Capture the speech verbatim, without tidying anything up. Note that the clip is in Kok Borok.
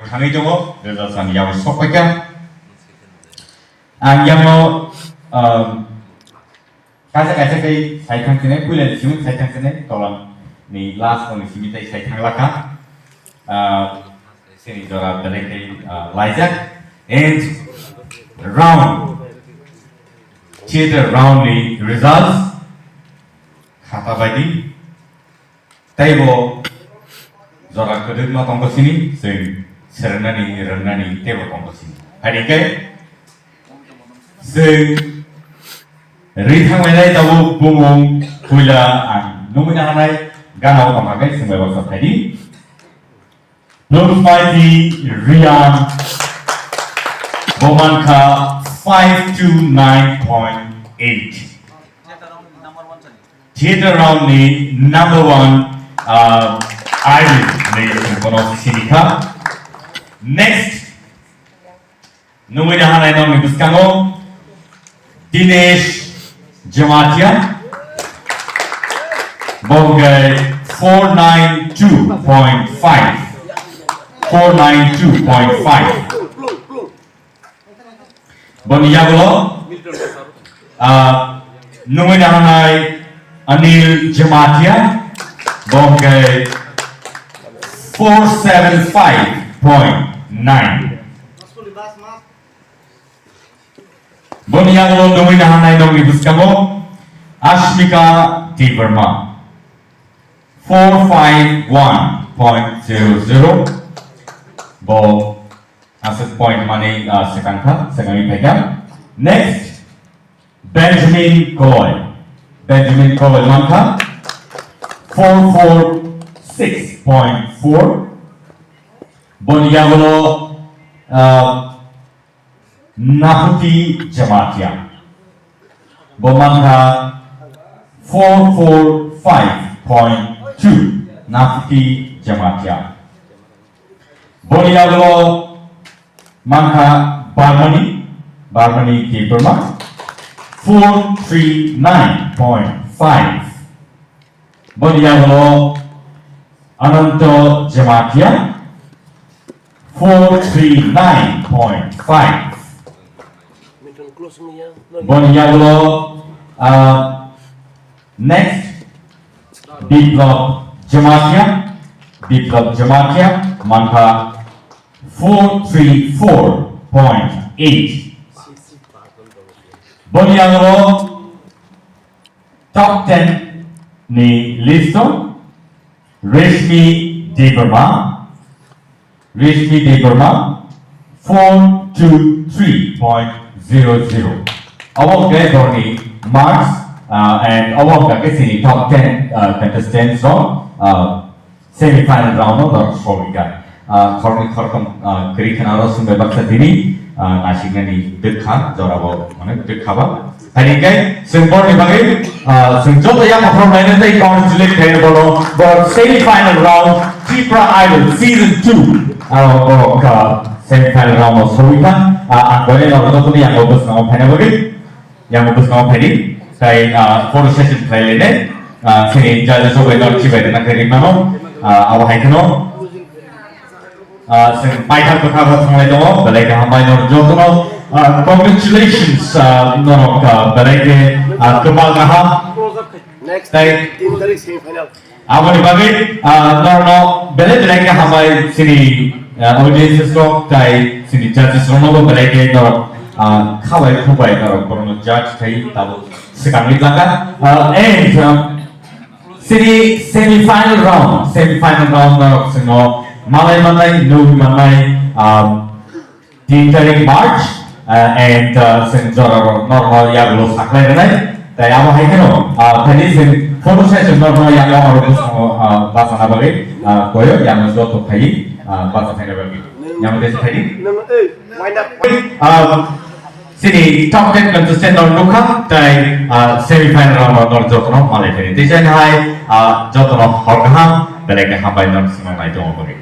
Thangwi tongo, results ani yago sok paikha. Ang yangno, um, kaisa kaisa khe sai thang sini, puila ni simi sai thang sini, tola ni last ni simi tai sai thang lakha. Uh, sini jora belai khe, uh, laijak. And round, theater round ni results khata baidi. Teibo jora kwdwkma tongkha sini, chwng swrwngnani, rwngnani teibo tongkha sini. Hai khe chwng ri thanglainai tabuk bumung puila ang nungwi nahanai gana o tongkha khe chwng bai baksa phaidi. Blue Mighty Rian bo mankha five two nine point eight. Theater round ni number one, uh, idol ni bono sinikha. Next, nungwi nahanai nokni bwskango Dinesh Jamatia. Bo hwnkhe four nine two point five. Four nine two point five. Boni yagulo, ah, nungwi nahanai Anil Jamatia, bo hwnkhe four seven five point nine. Boni yagulo nungwi nahanai nokni bwskango Ashmika Debbarma, four five one point zero zero. Bo aswk point manwi, ah, swkang kha, swkangwi phaikha. Next, Benjamin Koloi. Benjamin Koloi mankha four four six point four. Boni yagulo, ah, Nahuti Jamatia. Bo mankha four four five point two, Nahuti Jamatia. Boni yagulo mankha Barmani, Barmani Debbarma, four three nine point five. Boni yagulo Ananto Jamatia, four three nine point five. Boni yagulo, ah, next, Biplab Jamatia, Biplab Jamatia, mankha four three four point eight. Boni yagulo top ten ni list o Reshmi Debbarma, Reshmi Debbarma, four two three point zero zero. Obo hwnkhe borni marks, uh, and obo hwnkha khe chini top ten, uh, contestants rok, uh, semi final round o norok sogwi kha. Ah, khoroknwi khorokthom, ah, kwrwi kheno aro chwng bai baksa tini, ah, naisiknani dwkha, jorabo, mane, dwkha ba. Hai hwnkhe chwng borni bagwi, ah, chwng joto yaphang khoroknwi tei congratulate khaio bono, bo semi final round Tripura Idol season two, ah, bo, ah, semi final round o sogwi kha. Ah, ang boino norok jotono yango bwskango phaina bagwi. Yang bwskango phaidi, tai, ah, photo session khlai lainai, ah, chini judges rok bai norok chibai rwna khe ringmano, ah, abo hai kheno, ah, chwng paithak kwthar rok thanglai tongo, belai khe hambai norok jotono, ah, congratulations, ah, norok, ah, belai khe, ah, kwbang kaham. Next, tai tin tarik semi final. Aboni bagwi, ah, norokno belai belai khe hambai chini, ah, audiences rok tai chini judges rokno bo belai khe norok, ah, khabai khubai norok borokno judge khai tabuk swkangwi tlangkha. Ah, and, ah, chini semi final round, semi final round norok chwngno malai mannai, nugwi mannai, ah, tin tarik March, uh, and, uh, chwng jorarok norokno yagulo saklai rwnai. Tai abo hai kheno, uh, phaidi chwng photo session norokno yago aro bwskango, uh, bachana bagwi, uh, koyo yangno joto phaiwi, uh, bacha phaina bagwi. Yangno tei phaidi. Uh, chini top ten contestant norok nukha, tai, uh, semi final round norok jotono malai phaidi. Tei jani hai, uh, jotono hor kaham, belai khe hambai norok chwngno nai tongma bagwi.